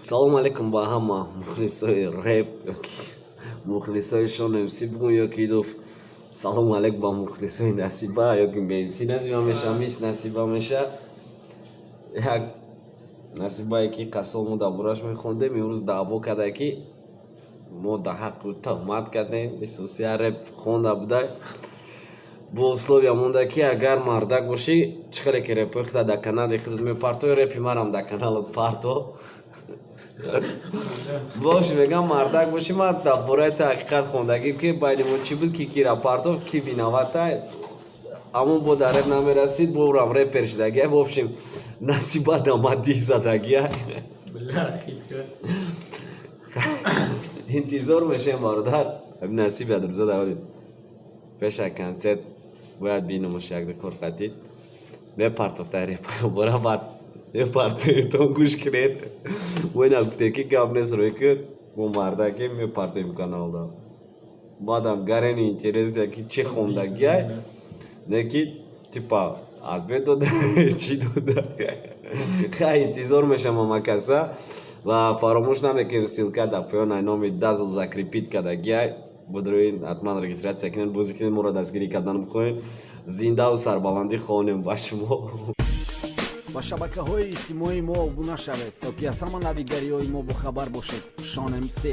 Салому алейкум ба ҳама мухлисои реп ёки мухлисои Шон МС бугун, ёки идов. Салому алейкум ба мухлисои Насиба, ёки МС Насиба меша, мис Насиба меша. Як Насибае, ки қасол мо дар бораш мехондем, имрӯз даъво карда, ки мо дар ҳаққу туҳмат кардем. Исусия реп хонда буда, бо условия монда, ки агар мардак бошӣ, чӣ хеле ки репои худа дар канали худат мепартои, репи марам дар каналат парто. Бош, мегам, мардак бошӣ, ман дар бораи ту ҳақиқат хондагим, ки байни мо чӣ буд, ки кира партов, ки виновата. Аммо бо дар реп намерасид, бо урам репер шудагия. В общем, Насиба дамади задагия. Бля, хитка. Интизор мешем, бародар. Насиб ядрӯза даври пеша консерт бояд бинумуш, якда кор қатид мепартофта репа бора, баъд мепартоитон, гӯш кунед. Мо ина гуфтем, ки гап нест, рӯй ки мо мардаки мепартоем каналда. Баъдам гарени интересия, ки чӣ хондагиай, не ки типа ответ дода, чӣ дода. Хай, интизор мешам амакаса ва фаромӯш намекунем, ссылка дар поён ай номи Дазл закрепить кардагиай. Будроин, ҳатман регистрация кунед, бозӣ кунед, моро дастгирӣ кардан бихоҳед. Зиндаву сарбаландӣ хонем ба шумо. Ба шабакаҳои иҷтимоии мо обуна шавед, то ки аз ҳама навигариҳои мо бохабар бошед. Шон МС.